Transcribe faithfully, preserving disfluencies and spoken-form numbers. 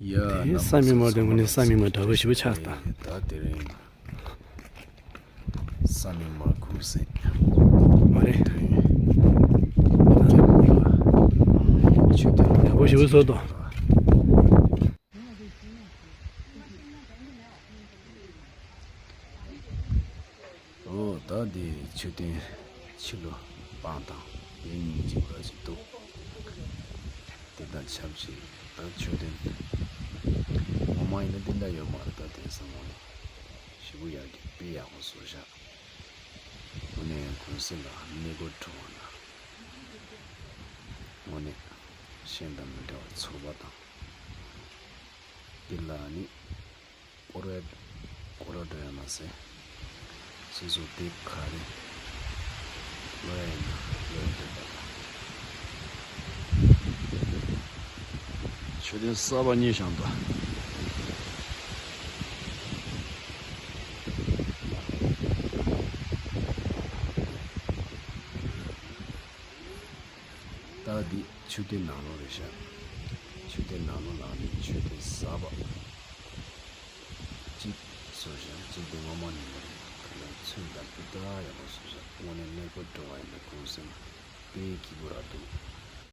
ཡ། དེ་ས་མིག་དམར་དེ་དངོས་གནས་ས་མིག་དམར་འདྲ་པོ་ཞེ་པོ་ཆགས་སོང་ད། ད་དེ་རིང་ས་མིག་དམར་གུང་སེང་། མ་རེད། མཆོད་རྟེན་འདྲ་པོ་ཞེ་པོ་བཟོས་འདུག། ཨོ། ད་འདི་མཆོད་རྟེན་ཕྱི་ལོ་སྤང་ཐང་ཡིན་གཅིག་པ་ཞིག་འདུག། དེ་དང་ཆབས་ཅིག་ད་མཆོད་རྟེན་ངོ་མ་ཡིན་ན་འདི་འདྲ་ཡོད་མ་རེད། ད་དེང་སང་ངོ་ནས་ཞེ་པོ་ཡག་གི་དཔེ་ཡག་པོ་བཟོ་བཞག། དངོས་གནས་གུང་སེང་ལ་གནས་སྐོར་འགྲོ་བ་ན་དངོས་གནས་གཞན་དང་མི་འདྲ་བ་ཚོར་བ་དང་། འདི་ལ་ནི་སྐོར་བའི་སྐོར་ར་འགྲོ་ཡ་མ་ཟད། སོ་སོ་དེབ་ག་རེ་ཀློག་ཡ་ཡིན་ན་ཀློག་ཡ་འདོད་པ་དང་། མཆོད་རྟེན་གསར་པ་རྙེད་བཞག་འདུག། ད་འདི་མཆོད་རྟེན་ནང་ལོགས་རེད་ཤག། མཆོད་རྟེན་ནང་ལོགས་ལ་ནི་མཆོད་རྟེན་གསར་པ་གཅིག་བཟོས་ཤག། མཆོད་རྟེན་ངོ་མ་ནི་མ་རེད། ཁ་ལག་ཚོན་དང་སྤུས་དག་ཡག་པོ་བཟོས་ཤག། དངོས་གནས་གནས་སྐོར་འགྲོ་བ་ཡིན་ན་གུང་སེང་དཔེ་སྐྱིད་པོ་ར་འདུག།